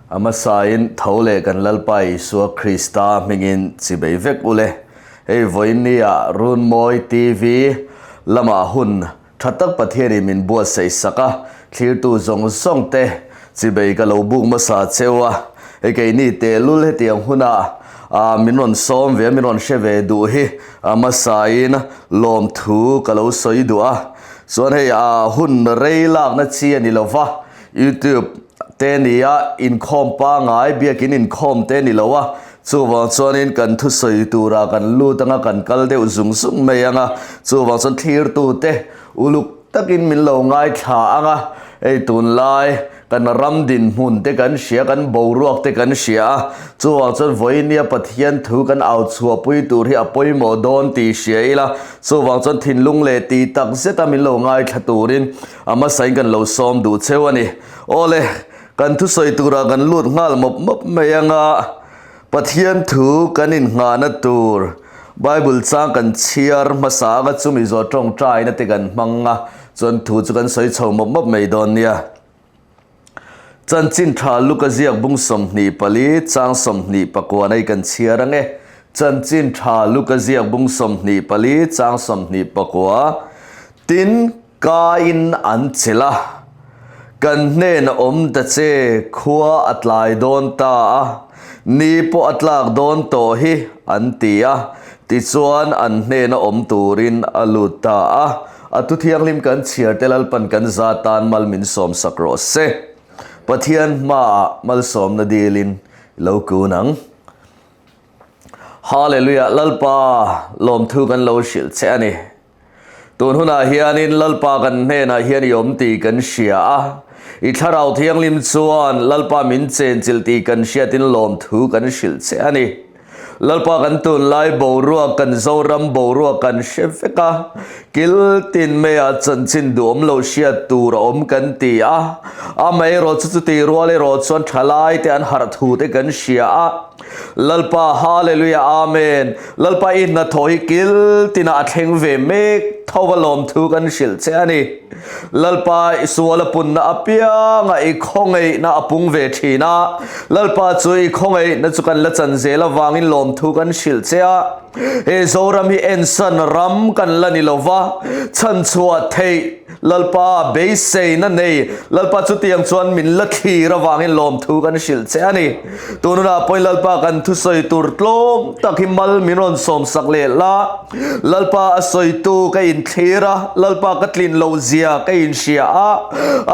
A hmasain tho leh kan Lalpa Isua Krista hmingin chibei vek u le. Hei vawiinnia Runmawi TV lamah hun tha tak Pathianin min buatsaih sak a, thlirtu zawng zawng te chibei ka lo buk hmasa cheu a. Hei keini tehlul hetiang hunah min rawn sawm ve a, min rawn hre ve duh hi a hmasain lawmthu ka lo sawi duh a. Chuan hei hun rei lakna chi a ni lo va. YouTube te nia inkhawm pangai biakin inkhawm te ni lo a, chuvang chuanin kan thusawi turah kan lut anga kan kal deuh zung zung mai anga, chuvang chuan thlirtu te uluk takin min lo ngaithla anga, hei tunlai kan ram dinhmun te kan hria kan boruak te kan hria a, chuvang chuan vawinia Pathian thu kan au chhuahpui tur hi a pawimawh dawn tih hria ila, chuvang chuan thinlung leh tih tak zeta min lo ngaithla turin A hmasain kan lo sawm duh cheu a ni. Awle, kan thusawi turah kan lut nghal mawp mawp mai anga Pathian thu kan innghahna tur Bible chang kan chhiar hmasa anga chumi zawh tawngtaina te kan hmang a, chuan thu chu kan sawi chho mawp mawp mai dawn nia. Chanchin tha Luka ziak bung 24 chang 29 nei kan chhiar ang e. Chanchin tha Luka ziak bung 24 chang 29 Tin, Kain an chelh a, Kan hnena awm ta che, khua a tlai dawn ta a, ni pawh a tlak dawn tawh hi, an ti a. Tichuan, an hnena awm turin a lut ta a. A thu thianghlim kan chhiar te Lalpan kan za tan mal min sawmsak rawh se. Pathian hmaah malsawmna dilin lo kun ang. Hallelujah, Lalpa lawmthu kan lo hrilh che a ni. Tun hunah hianin Lalpa kan hnenah hian i awm tih kan hria a, i Thlarau Thianghlim chuan Lalpa min chenchilh tih kan hriatin lawmthu kan hrilh che a ni. Lalpa kan tunlai boruak kan Zoram boruak kan hre vek a, kil tin maiah chanchin duhawm lo hriat tur a awm kan ti a, amaherawh chu chutih rual erawh chuan thalai te an harh thu te kan hria a, Lalpa Hallelujah Amen Lalpa i hnathawh hi kil tinah a thleng ve mek tho a lawmthu kan hrilh che a ni. Lalpa i sual a punna apianga i khawngaihna a pung ve thin a, Lalpa chu i khawngaihna chu kan la chan zel avangin lawmthu kan hrilh che a. He Zoram hi ensan ram kan la ni lova, chhanchhuah theih Lalpa beiseina nei, Lalpa chutiang chuan min la thlir avangin lawmthu kan hrilh che a ni. Tun hunah pawhin Lalpa kan thusawi tur tlawm tak hi mal min rawn sawmsak leh la. Lalpa a sawitu ka inthlir a, Lalpa ka tlin loh zia ka inhria a.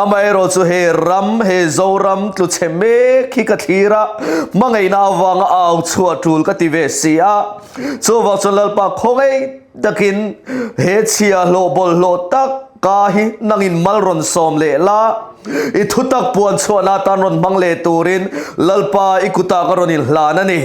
Amaherawh chu he ram, he Zoram tlu chhe mek hi ka thlir a, hmangaihna avanga au chhuah tul ka ti ve si a. Chuvang chuan Lalpa khawngaih Takin he chhia hlawh bawlhhlawh tak ka hi nangin mal rawn sawm leh la, i thutak puan chhuahna atan rawn hmang leh turin Lalpa i kutah ka rawn inhlan a ni.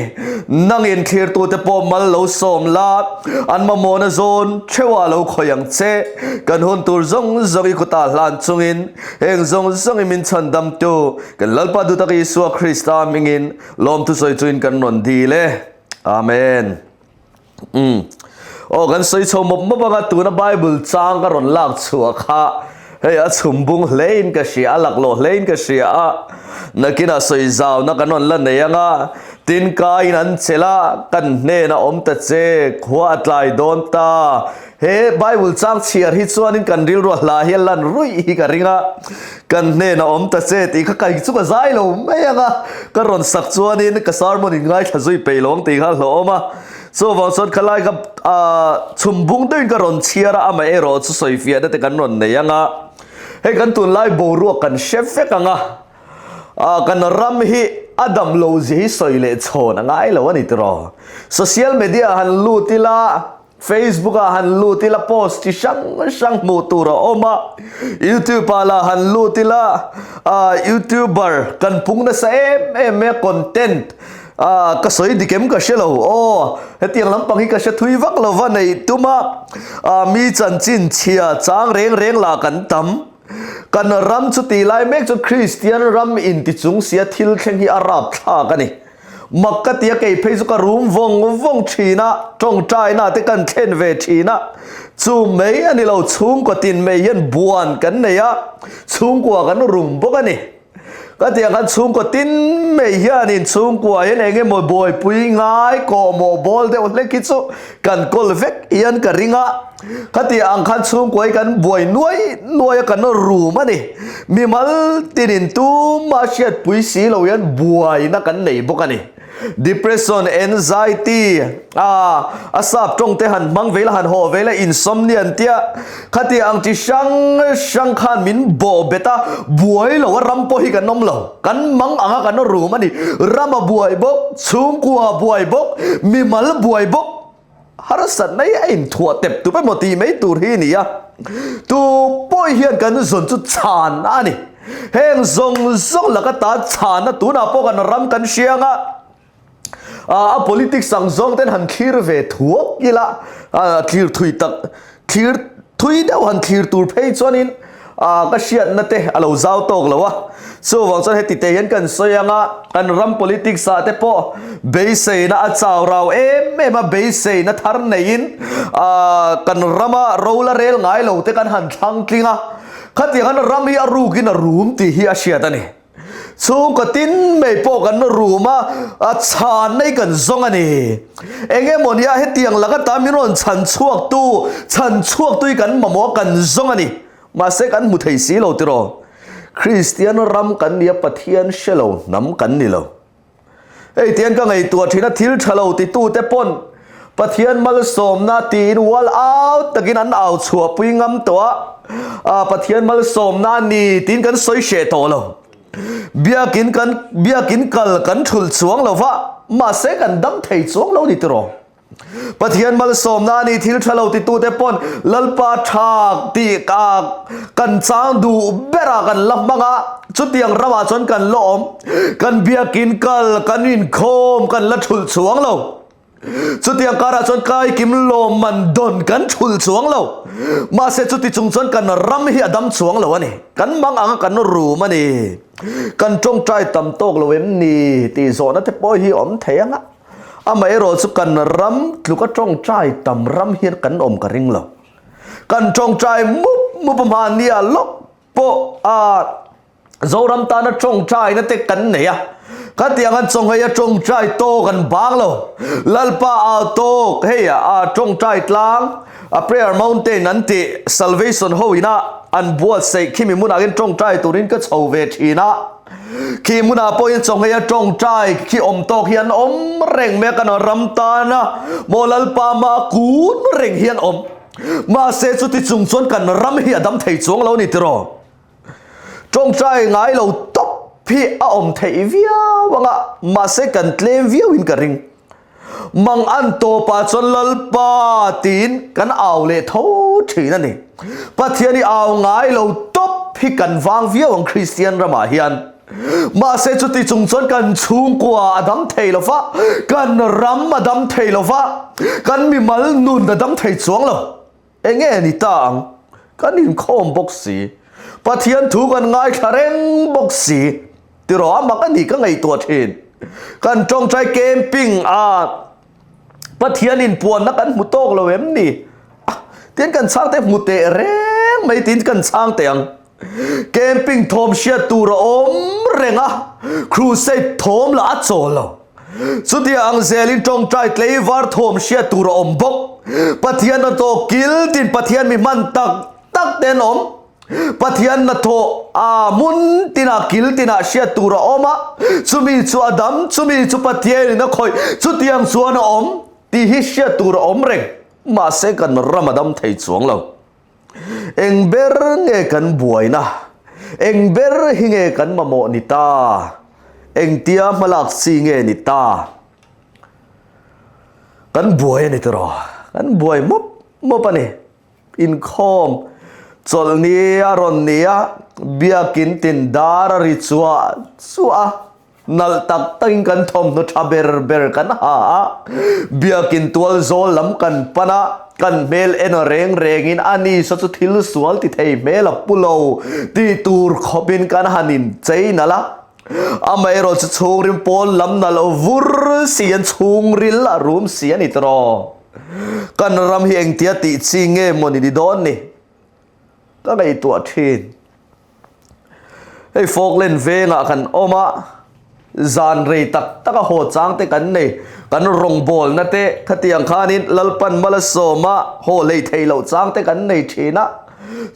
Nangin thlirtute pawh mal lo sawm la, an mamawhna zawn theuhah lo khawih ang che. Kan hun tur zawng zawng i kutah hlan chungin heng zawng zawngin min chhandamtu kan Lalpa duhtak Isua Krista hmingin lawmthu sawi chuin kan rawn dil e. Amen. Umm. Aw kan sawi chho mawp mawp anga tuna Bible chang ka rawn lak chhuah kha hei a chhum bung hle in ka hria a laklawh hle in ka hria a nakinah sawi zauna kan rawn la nei anga tin kaiin an chelh a kan hnena awm ta che khua a tlai dawn ta he Bible chang chhiar hi chuanin kan rilru a hla hi a lan ruih hi ka ring a kan hnena awm ta che tih kha kai chu ka zai lo mai anga ka rawn sak chuanin ka sermon in ngaithla zui peih lo ang tih kha a hlawhawm a. Chuvang chuan khalai ka chhum bung deuhin ka rawn chhiar a, amaherawh chu sawifiahna te kan rawn nei ang a, hei kan tunlai boruak kan hre vek ang a, kan ram hi a dam lo zia hi sawi leh chhawn a ngai lo a ni tiraw. Social media ah han lut ila, Facebook ah han lut ila post chi hrang hrang hmuh tur a awm a, YouTube ah lah han lut ila, YouTuber kan pung nasa em em mai a content Ah, ka sawi dik em ka hre lo. Aw, hetiang lampang hi ka hre thui vak lo va neih tum a. Ah, mi chanchin chhia chang reng reng lah kan tam. Kan ram chu tih lai mek chuan Kristian ram inti chung sia thil thleng hi a rap thlak a ni. Mak ka tia kei phei chu ka rum vawng vawng thin a, tawngtaina te kan thlen ve thin a. Chu mai a ni lo, chhungkaw tin mai hian buan kan nei a, chhungkua kan rum bawk a ni. Ka tiang khan chhungkaw tin mai hianin chhungkua hian eng emaw buaipui ngai kawhmawh bawl deuh hlek hi chu kan kawl vek hian ka ring a. Khatiang ang khan chhungkua hi kan buai nuai nuai a kan rum a ni. Mimal tinin tumah hriatpui si lo hian buaina kan nei bawk a ni. Depression, anxiety, a a sap tawng te han hmang ve ila, han haw ve ila, insomnia an tia. Khatiang ang chi hrang hrang khan min bawh bet a, buai lo a ram pawh hi kan awm lo. Kan mang anga kan rum a ni. Ram a buai bawk, chhungkua a buai bawk, mimal buai bawk. Harsatna hi a inthuah tep tup emaw tih mai tur hi a ni a, tu pawh hian kan zawn chu chhan a ni. Heng zawng zawng laka ta chhanna tunah pawh kan ram kan hriang a, a politics ang zawng ten han thlir ve thuak ila, thlir thui tak thlir thui deuh han thlir tur phei chuanin ka hriatna te a lo zau tawk lo a. Chuvang chuan heti te hian kan sawi ang a, kan ram politics ah te pawh beiseina a chau rau em em a, beiseina thar neiin kan rama ro la rel ngai lo te kan han thlang tling a, khatiang hian ram hi a rukin a rum tih hi a hriat a ni. Chhungkaw tin mai pawh kan rum a, a chhan mai kan zawng a ni. Eng emaw nia hetiang laka ta min rawn chhan chhuak tu, chhan chhuak tu hi kan mamawh a kan zawng a ni. Mahse kan hmu thei si lo tiraw. Kristian ram kan nia Pathian hre lo hnam kan ni lo. Hei tiang ka ngaihtuah thin a thil tha lo titute pawn Pathian malsawmna tiin ual au takin an au chhuahpui ngam tawh a, a Pathian malsawmna a ni tiin kan sawi hreh tawh lo. Biakin kan biakin kal kan thulh chuang lo va, mahse kan dam thei chuang lo ni tiraw. Pathian malsawmna a ni thil tha lo titute pawn Lalpa tha tih kan chang duh berah kan la hmang a, chutiang ramah chuan kan la awm, kan biakin kal, kan inkhawm kan la thulh chuang lo. Chutiang karah chuan kaikim lawmman dawn kan thulh chuang lo. Mahse chuti chung chuan kan ram hi a dam chuang lo a ni, kan mang anga kan rum a ni. Kan tawngtai tam tawk lo em ni tih zawhna te pawh hi awm thei ang a. Amaherawh chu kan ram tluka tawngtai tam ram hian kan awm ka ring lo. Kan tawngtai mup mup a hmahnia lawk pawh a Zoram tana tawngtaina te kan nei a. Khatiang an chawnghei a tawngtai tawk an bang lo. Lalpa au tawk hei a tawngtai tlang a prayer mountain an tih salvation ho ina an buatsaih khimi hmunah hian tawngtai turin ka chho ve thin a. Khi hmunah pawhin chawnghei a tawngtai khi awm tawk hi an awm reng mai a, kan ram tana maw Lalpa mah kun reng hi an awm. Mahse chuti chung chuan kan ram hi a dam thei chuang lo a ni tiraw? Tawngtai ngai lo tawp hi a awm theih viau ang a, mahse kan tlem viauin ka ring. Mang an tawpah chuan Lalpa tiin kan au leh tho thin a ni. Pathian i au ngai lo tawp hi kan vang viau ang Kristian ramah hian. Mahse chuti chung chuan kan chhungkua a dam thei lo va, kan ram a dam thei lo va, kan mimal nun a dam thei chuang lo. Enge ni ta ang? Kan inkhawm bawk si. Pathian thu kan ngaithla reng bawk si. Tiraw a mak a ni ka ngaihtuah thin. Kan tawngtai camping a Pathian inpuanna kan hmu tawk lo em ni? Tin kan chhang te hmu teh reng mai tin kan chhang teh ang. Camping thawm hriat tur a awm reng a, crusade thawm lah a chawl lo. Chutia ang zelin tawngtai tleivar thawm hriat tur a awm bawk. Pathian hnathawh kil tin Pathian mi hman tak tak te an awm. Pathian hnathawh a hmun tinah kil tinah hriat tur a awm a, chumi chu a dam, chumi chu Pathianin a khawih, chutiang chuan a awm tih hi hriat tur a awm reng. Mahse kan ram a dam thei chuang lo. Eng ber nge kan buaina? Eng ber hi nge kan mamawh ni ta? Engtia hmalak chi nge ni ta? Kan buai a ni tiraw? Kan buai mawp mawp a ni. Inkhawm chawlhni a rawn ni a, biakin tin dar a ri chuah chuah a. Nalh tak takin kan thawmhnaw tha ber ber kan ha a, biakin tual zawl lam kan pan a, kan hmel en reng rengin a ni saw chu thil sual ti thei hmel a pu lo tih tur khawpin kan han inchei nalh a. Amaherawh chu chhungrim pawn lam nalh vur si hian chhungril a rum si a ni tiraw. Kan ram hi engtia tih chi nge maw ni ni dawn ni? Ka ngaihtuah thin. Hei Falkland vengah kan awm a, zan rei tak tak a haw chang te kan nei. Kan rawngbawlna te khatiang khanin Lalpan mal a sawm a, haw hlei thei loh chang te kan nei thin a.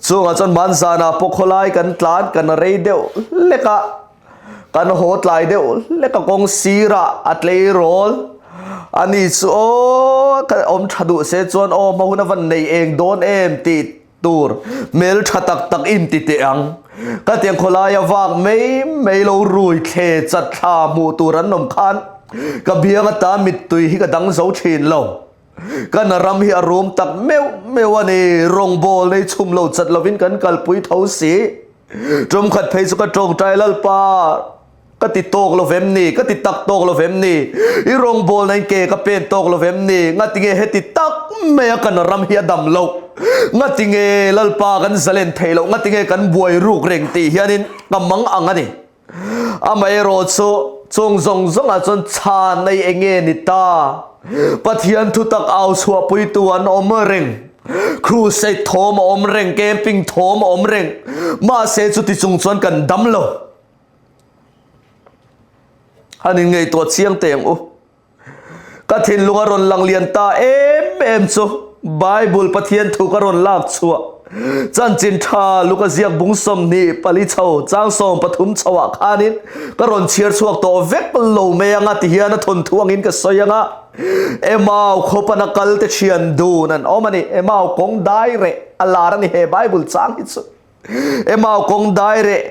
Chungah chuan hmanzanah pawh khawlai kan tlan kan rei deuh hlek a. Kan haw tlai deuh hlek a kawng sirah a tleirawl a ni chu aw ka awm tha duh se chuan aw hma hun a van nei eng dawn em tih tur hmel tha tak tak in ti teh ang. Ka tiang khawlai a vak mai mai lo rui thle chat thla hmuh tur an awm khan ka biang ata mittui hi ka dang zo thin lo. Kan ram hi a rum tak meuh meuh a ni rawngbawl nei chhum lo chat lovin kan kalpui tho si. Tumkhat phei chu ka tawngtai Lalpa ka ti tawk lo vem ni, ka ti tak tawk lo vem ni, i rawngbawlna in ke ka pen tawk lo vem ni, ngatinge heti tak mai a kan ram hi a dam loh, ngatinge Lalpa kan zalen thei loh, ngatinge kan buai ruk reng tih hianin ka mang ang a ni. Amaherawh chu chung zawng zawngah chuan chhan ei enge ni ta? Pathian thutak au chhuahpuitu an awm reng. Crusade thawm a awm reng, camping thawm a awm reng. Mahse chuti chung chuan kan dam lo. Han inngaihtuah chiang teh ang u. Ka thinlung a rawn lang lian ta em em chu Bible Pathian thu ka rawn lak chhuah. Chanchin tha Luka ziak bung 24 chho chang 13 chho ah khanin ka rawn chhiar chhuak tawh vek lo mai anga ti hian a thawnthu angin ka sawi anga Emau khawpan a kal te thian dun an awm a ni. Emau kawng dai reh a lar a ni he Bible chang hi chu. Emau kawng dai reh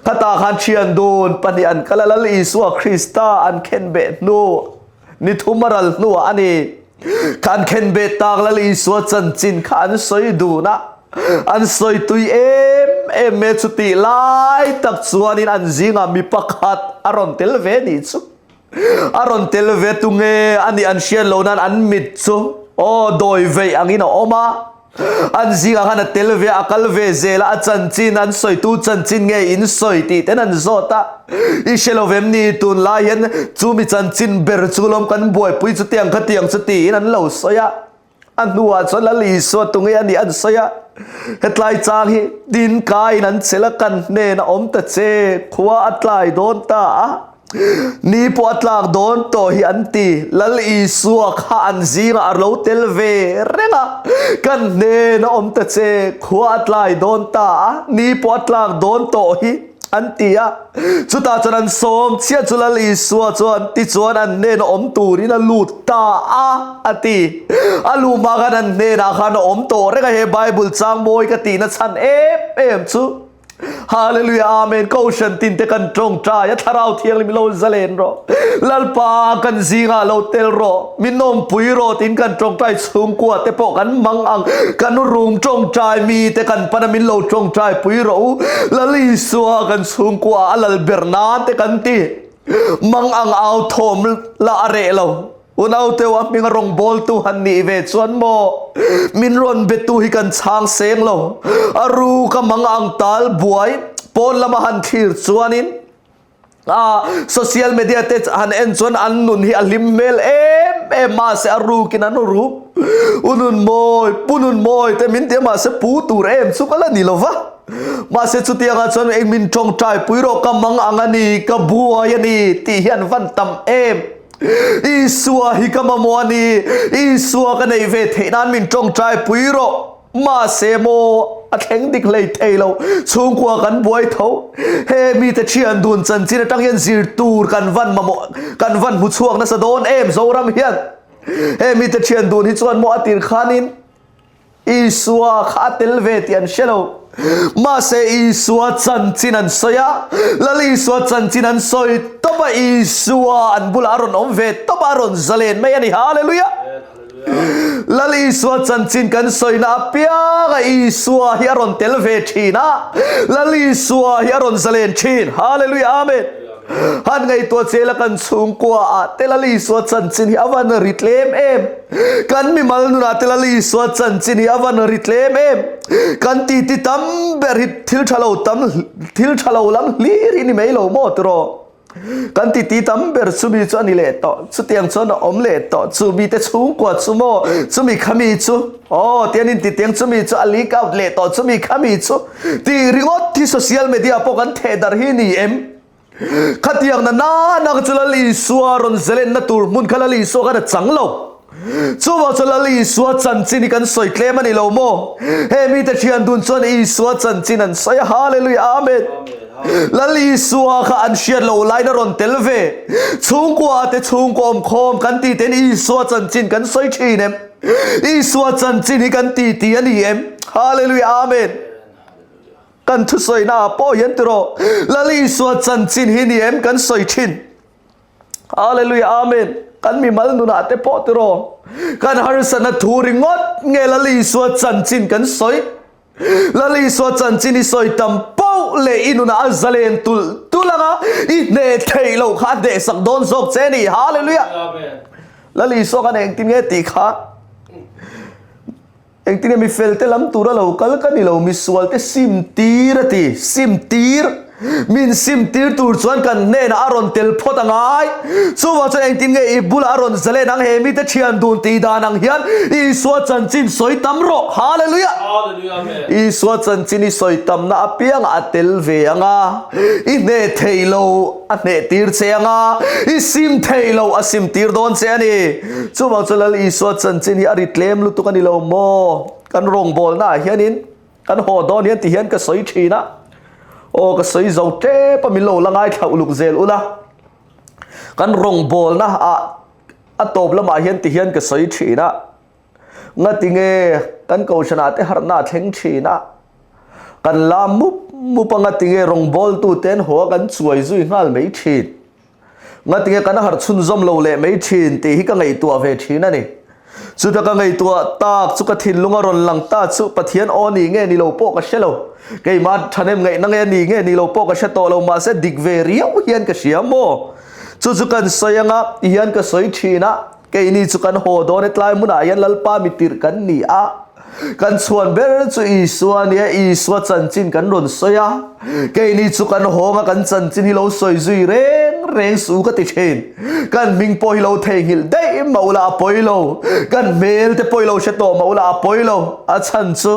khatah khan thian dun pahnih an kal a, Lal Isua Krista an khenbeh hnu ni thum a ral hnuah a ni. Kha an khenbeh tak Lal Isua chanchin kha an sawi dun a, an sawi tui em em mai a, chutih lai tak chuanin an zingah mi pakhat a rawn tel ve nih chu. A rawn tel ve tu nge a nih an hriat loh nan an mit chu aw dawi veih angin a awm a. An zingah khan a tel ve a, a kal ve zel a, a chanchin an sawitu chanchin nge in sawi tih ten an zawt a. I hre lo vem ni tunlai hian chu mi chanchin ber chu lawm kan buaipui chutiang khatiang chu tiin an lo sawi a. A hnuah chuan Lal Isua tu nge a nih an sawi a, hetlai chang hi tin kaiin an chelh a, kan hnen a awm ta che, khua a tlai dawn ta a, ni pawh a tlak dawn tawh hi an ti. Lal Isua kha an zingah a lo tel ve reng a, kan hnen a awm ta che, khua a tlai dawn ta a, ni pawh a tlak dawn tawh hi. An ti a. Chutah chuan an sawm chiah chu Lal Isua chuan tichuan an hnena awm turin a lut ta a, a ti. A luh hma khan an hnenah khan a awm tawh reng a, he Bible chang mawi ka tihna chhan em em chu. Hallelujah Amen Kohhran tin te kan tawngtai a Thlarau Thianghlim lo zalen rawh. Lalpa kan zingah lo tel rawh. Min awmpui rawh tiin kan tawngtai chhungkua te pawh kan hmang ang. Kan rum tawngtai mi te kan pan a min lo tawngtai pui rawh u. Lal Isua kan chhungkua a lal ber nan te kan ti. Mang ang au thawm lah a reh lo. Unau teu a hming a rawngbawl tu han nih ve chuan maw min rawn be tu hi kan chhang seng lo. A ru ka mang ang tal buai pawn lama han thlir chuanin A social media te han en chuan an nun hi a hlim hmel em em mahse a rukin an ru u nun mawi pu nun mawi te min ti a mahse pu tur em chu ka la ni lo va mahse chutiangah chuan eng min tawngtai pui rawh ka mang ang a ni ka buai a ni tih hi an van tam em Isua hi ka mamawh a ni Isua ka neih ve theih nan min tawngtai pui rawh. Mahse maw, a thleng dik hlei thei lo, chhungkua kan buai tho. He mite thian dun chanchin atang hian zir tur kan van mamawh, kan van hmu chhuak nasa dawn em Zoram hian. He mite thian dun hi chuan maw a tir khanin Isua kha a tel ve tih an hre lo. Mahse Isua chanchin an sawi a, Lal Isua chanchin an sawi tawp a, Isua an bulah a rawn awm ve tawp a, a rawn zalen mai a ni. Hallelujah! Lal Isua chanchin kan sawina apianga Isua hi a rawn tel ve thin a, Lal Isua hi a rawn zalen thin. Hallelujah Amen. Han ngaihtuah che la kan chhungkua ah te Lal Isua chanchin hi a van ri tlem em. Kan mimal nunah te Lal Isua chanchin hi a van ri tlem em. Kan titi tam ber hi thil tha lo tam thil tha lo lam hlir hi ni mai lo maw tiraw. Kan titi tam ber chumi chu a ni leh tawh. Chutiang chuan a awm leh tawh. Chu mite chhungkua chu maw? Chumi khami chu? Aw, tian in titiang chumi chu a leak out leh tawh. Chumi khami chu tih ringawt hi social media pawh kan theh darh hi ni em? Khatiang na nana chu Lal Isua rawn zelenna tur hmun kha Lal Isua khan a chang lo. Chuvang chuan Lal Isua chanchin hi kan sawi tlem a ni lo maw? He mite thian dun chuan Isua chanchin an sawi a, Hallelujah, Amen. Lal Isua kha an hriat loh laiin a rawn tel ve. Chhungkua te chhungkaw awmkhawm kan tih ten Isua chanchin kan sawi thin em? Isua chanchin hi kan ti ti a ni em? Hallelujah, Amen. Kan thusawi ah pawh hian tiraw Lal Isua chanchin hi ni em kan sawi thin. Hallelujah Amen. Kan mimal nunah te pawh tiraw kan harsatna thu ringawt nge Lal Isua chanchin kan sawi. Lal Isua chanchin i sawi tam poh leh i nunah a zalen tulh tulh anga i hneh theih loh kha a hnehsak dawn zawk che a ni. Hallelujah. Lal Isua khan engtin nge tih kha Engtin nge mi felte lam tura lo kal ka ni lo, misualte sim tir a ti, sim tir. Min sim tir tur chuan kan hnenah a rawn tel phawt a ngai. Chuvang chuan engtin nge i bulah a rawn zalen ang he mite thian dun tih dan ang hian Isua chanchin sawi tam rawh. Hallelujah! Isua chanchin i sawi tamna apiangah a tel ve ang a, i hneh thei lo a hneh tir che ang a, i sim thei lo a sim tir dawn che a ni. Chuvang chu Lal Isua chanchin hi a ri tlem lutuk a ni lo maw? Kan rawngbawlna ah hianin kan haw dawn hian ti hian ka sawi thin a, aw ka sawi zo tep a min lo la ngaithla uluk zel ula. Kan rawngbawlna ah a tawp lamah hian ti hian ka sawi thin a, ngatinge kan kohhran ah te harhna a thleng thin a, kan la mup mup a ngatinge rawngbawltu te an haw a kan chuai zui nghal mai thin. Ngatinge kan harh chhunzawm lo leh mai thin tih hi ka ngaihtuah ve thin a ni. Chuta ka ngaihtuah tak chu ka thinlung a rawn lang ta chu Pathian aw ni nge ni lo pawh ka hre lo. Keimah thahnem ngaihna nge ni nge ni lo pawh ka hre tawh lo mahse dik ve riau hian ka hria maw? Chu chu kan sawi anga ti hian ka sawi thin a, keini chu kan haw dawn e tlai hmunah hian Lalpa mitirh kan ni a. Kan chhuan ber chu Isua a nia, Isua chanchin kan rawn sawi a, keini chu kan hawng a kan chanchin hi lo sawi zui reng reng suh ka ti thin. Kan hming pawh hi lo theihnghilh daih mah ula a pawi lo, kan hmel te pawh hi lo hre tawh mah ula a pawi lo, a chhan chu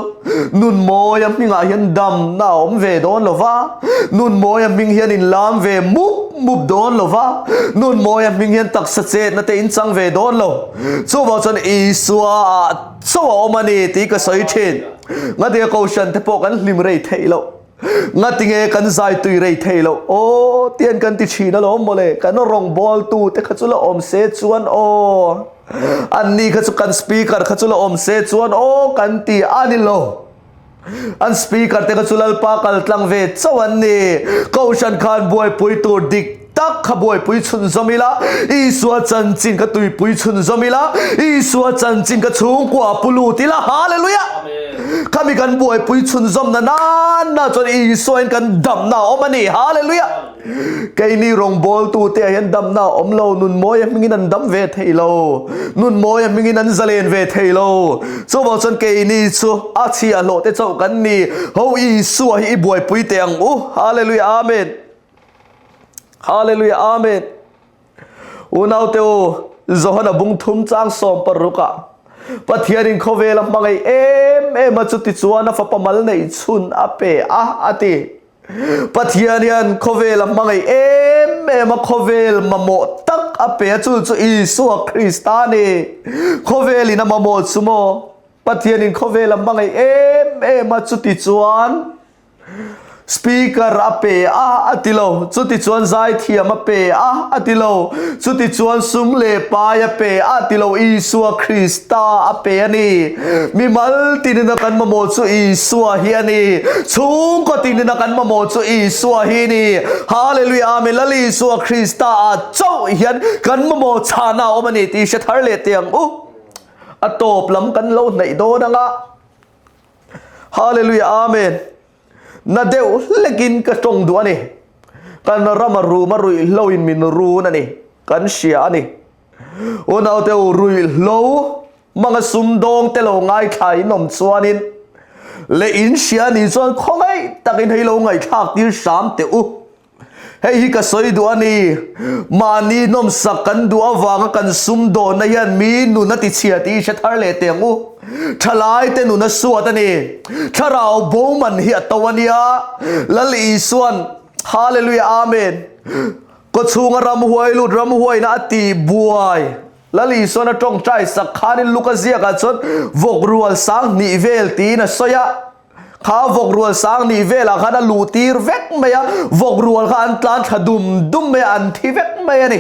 Nunmawia hmingah hian damna a awm ve dawn lo va, Nunmawia hming hian in lam ve mup mup dawn lo va, Nunmawia hming hian taksa chetna te in chang ve dawn lo. Chuvang chuan Isua ah Chaw a awm a ni tih ka sawi thin. Ngatinge Kohhran te pawh kan hlim rei theih loh? Ngatinge kan zai tui rei theih loh? Aw, tian kan ti thin alawm mawle, kan rawngbawltu te kha chu la awm se chuan aw, anni kha chu kan speaker kha chu la awm se chuan aw kan ti a ni lo. An speaker te kha chu Lalpa kal tlang ve chauh an ni. Kohhran khan buaipui tur dik tak kha buaipui chhunzawm ila, Isua chanchin kha tuipui chhunzawm ila, Isua chanchin kha chhungkua pu lut ila. Hallelujah! Khami kan buaipui chhunzawm na nana chuan Isua in kan damna a awm a ni. Hallelujah! Keini rawngbawltute ah hian damna a awm lo, Nunmawia hmingin an dam ve thei lo, Nunmawia hmingin an zalen ve thei lo. Chuvang chuan keini chu a chhiahhlawh te chauh kan ni. Ho Isua hi i buaipui teh ang u. Hallelujah Amen. Hallelujah Amen. Unaute u, Johana bung thum chang 16 ah Pathianin khawvel a hmangaih em em a, chutichuan a fapa mal neih chhun a pe a, a ti. Pathian hian khawvel a hmangaih em em a, khawvel mamawh tak a pe a, chu chu Isua Krista a ni. Khawvelin a mamawh chu maw? Pathianin khawvel a hmangaih em em a, chuti chuan Speaker a pe a, a ti lo. Chuti chuan zaithiam a pe a, a ti lo. Chuti chuan sum leh pai a pe a, a ti lo. Isua Krista a pe a ni. Mimal tinin a kan mamawh chu Isua hi a ni. Chhungkaw tinin a kan mamawh chu Isua hi a ni. Hallelujah Amen Lal Isua Krista ah chauh hian kan mamawh chhana a awm a ni tih hre thar leh teh ang u. A tawp lam kan lo hnaih dawn ang a. Hallelujah Amen Na deuh hlekin ka tawng duh a ni. Kan ram a rum a ruihhlo in min run a ni. Kan hria a ni. Unaute u ruihhlo Hmanga sumdawng te lo ngaithla in awm chuanin leh in hria nih chuan khawngaih takin hei lo ngaihthlak tir hram teh u. Hei hi ka sawi duh a ni. Mahni nawmsak kan duh avanga kan sumdawnna hian mi nun a tichhia tih i hre thar leh teh ang u. Thalaite nun a suat a ni. Thlarau bo man hi a to a nia. Lal Isuan, Hallelujah Amen. Kawchhunga ramhuai lut ramhuaina a tih buai. Lal Isuan a tawngtai sak khanin Luka ziakah chuan vawk rual sang hnih vel tiin a sawi a. Kha vawk rual sang hnih velah khan a luh tir vek mai a, vawk rual kha an tlan thla dum dum mai a, an thi vek mai a ni.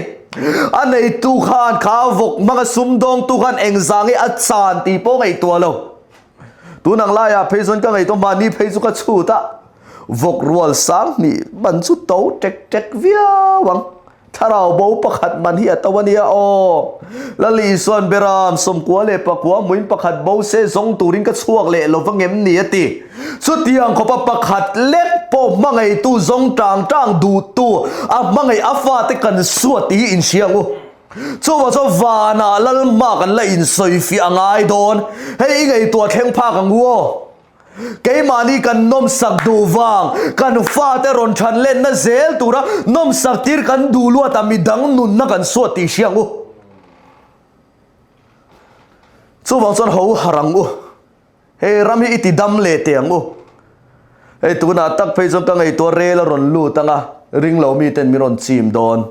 A neitu khan kha vawk hmanga sumdawngtu khan engzah nge a chan tih pawh ngaihtuah lo. Tun ang laiah phei chuan ka ngaihtuah mahni phei chu ka chhut a, vawk rual sang hnih man chu to tek tek viau ang. Thlarau bo pakhat man hi a to a nia aw. Lal Isuan Beram 19 hmuin pakhat bo se zawng turin ka chhuak leh lo va ngem ni a ti. Chutiang khawpa pakhat lek pawh hmangaitu zawng tang tang duhtu a hmangaih a fate kan suat tih hi inhria ang u. Chuvang chuan vanah Lalhma kan la insawifiah a ngai dawn. Hei i ngaihtuah thleng phak ang u aw. Keimahni kan nawmsak duh vang, kan fate rawn than lenna zel tura nawmsak tir kan duh luatah midang nunna kan suat tih hria ang u. Chuvang chuan ho harh ang u. Hei ram hi i ti dam leh teh ang u. Hei tunah tak phei chuan ka ngaihtuah rel a rawn lut ang a, ring lo miten min rawn chim dawn.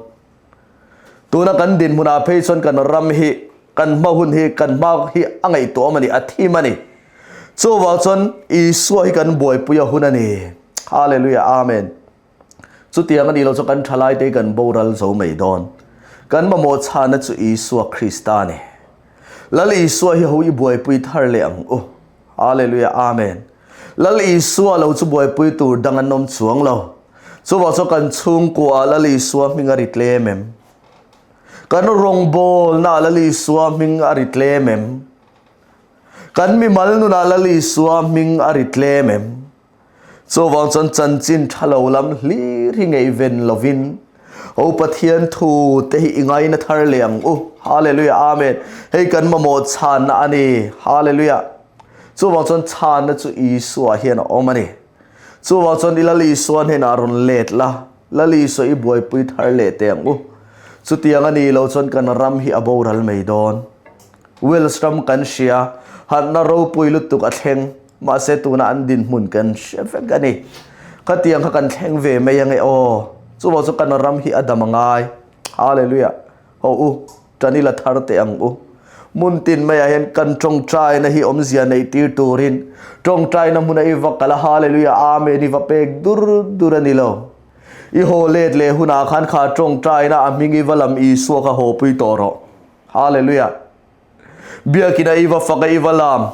Tuna kan dinhmunah phei chuan kan ram hi, kan hma hun hi, kan hma hi a ngaihtuahawm a ni, a thim a ni. Chuvang chuan Isua hi kan buaipui a hun a ni. Hallelujah, Amen. Chutiang a nih loh chuan kan thalaite hi kan boral zo mai dawn. Kan mamawh chhana chu Isua Krista a ni. Lal Isua hi ho i buaipui thar leh ang u. Hallelujah Amen. Lal Isua lo chu buaipui tur dang an awm chuang lo. Chuvang chuan kan chhungkua ah Lal Isua hming a ri tlem em? Kan rawngbawlna ah Lal Isua hming a ri tlem em? Kan mimal nunah Lal Isua hming a ri tlem em? Chuvang chuan chanchin tha lo lam hlir hi ngaihven lovin Ho Pathian thu te hi i ngaina thar leh ang u. Hallelujah Amen. Hei kan mamawh chhanna a ni. Hallelujah. Chuvang chuan chhanna chu Isua hian a awm a ni. Chuvang chuan i Lal Isua hnenah rawn let la, Lal Isua i buaipui thar leh teh ang u. Chutiang a nih loh chuan kan ram hi a boral mai dawn. Wales ram kan hria, harhna ropui lutuk a thleng, mahse tuna an dinhmun kan hre vek a ni. Khatiang kha kan thleng ve mai ange aw. Chuvang chu kan ram hi a dam a ngai. Hallelujah. Ho u, tan ila thar teh ang u. Hmun tin maiah hian kan tawngtaina hi awmzia neih tir turin tawngtaina hmuna i va kal a, Hallelujah, Amen i va pek dur dur a ni lo. I haw let leh hunah khan kha tawngtaina a hming i va lam Isua kha haw pui tawh rawh. Hallelujah. Biakin a i va fak a i va lam.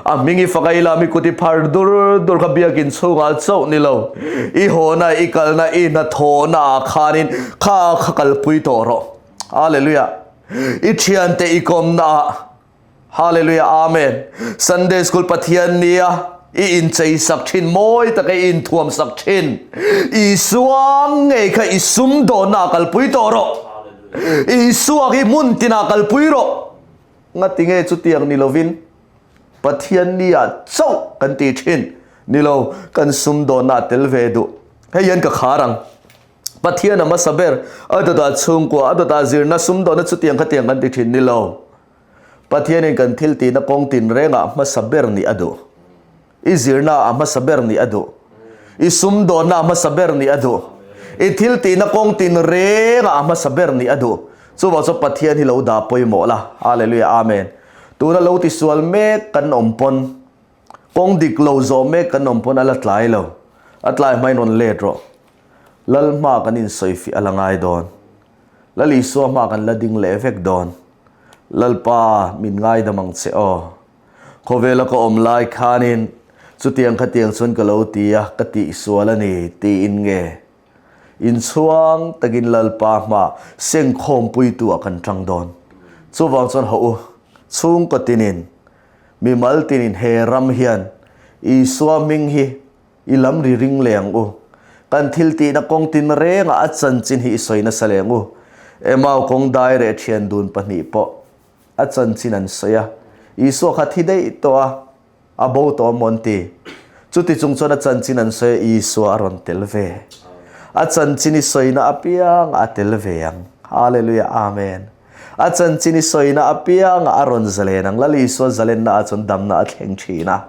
A hming i fak a i lam i kut i phar dur dur kha biakin chhungah chauh ni lo. I hawna i kalna i hnathawhna ah khanin kha kha kalpui tawh rawh. Hallelujah. I thiante i kawmna ah Hallelujah Amen. Sunday School Pathian nia i inchei sak thin mawi taka i inthuam sak thin. Isua ngei kha i sumdawnna ah kalpui tawh rawh. Isua hi hmun tinah kalpui rawh. Ngati nge chutiang ni lovin Pathian nia chauh kan ti thin. Ni lo, kan sumdawnna ah tel ve duh. Hei hian ka khar ang. Pathian a hmasa ber, a dawtah chhungkua, a dawtah zirna, sumdawnna chutiang khatiang kan ti thin ni lo. Pathianin kan thil tihna kawng tinrengah hmasa ber nih a duh. I zirnaah a hmasa ber nih a duh. I sumdawnnaah a hmasa ber nih a duh. I thil tihna kawng tinrengah a hmasa ber nih a duh. Chuvang chuan Pathian hi lo dah pawimawh la. Hallelujah Amen. Tuna lo tisual mek kan awm pawn, kawng dik lo zawh mek kan awm pawn a la tlai lo. A tlai hmain rawn let rawh. Lal hma kan insawifiah a la ngai dawn. Lal Isua hma kan la ding leh vek dawn. Lalpa min ngaidam ang che aw. Khawvela ka awm lai khanin chutiang khatiang chuan ka lo ti a, ka tihsual a ni tiin nge inchhuang takin Lalpa hma sengkhawmpuitu ah kan tang dawn. Chuvang chuan hawh u, chhungkaw tinin, mimal tinin he ram hian Isua hming hi I lam ri ring leh ang u. Kan thil tihna kawng tin rengah a chanchin hi i sawi nasa leh ang u. Emau kawng dai reh thian dun pahnih pawh a chanchin an sawi a. Isua kha thi daih tawh a, a bo tawh a maw an ti. Chuti chung chuan a chanchin an sawi a, Isua a rawn tel ve. A chanchin i sawina apiang a tel ve ang. Hallelujah Amen. A chanchin i sawina apiangah a rawn zalen ang. Lal Isua zalenna ah chuan damna a thleng thin a.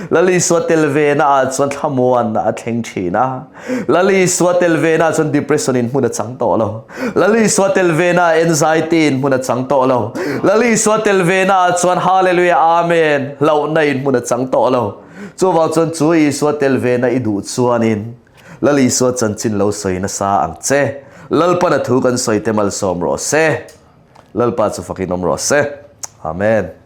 Lal Isua tel vena ah chuan thlamuanna a thleng thin a. Lal Isua tel vena ah chuan depression in hmun a chang tawh lo. Lal Isua tel vena ah anxiety in hmun a chang tawh lo. Lal Isua tel vena ah chuan Hallelujah Amen hlauhna in hmun a chang tawh lo. Chuvang chuan chu Isua tel vena i duh chuanin Lal Isua chanchin lo sawi nasa ang che. Lalpan a thu kan sawi te malsawm rawh se. Lalpa chu fakin awm rawh se. Amen.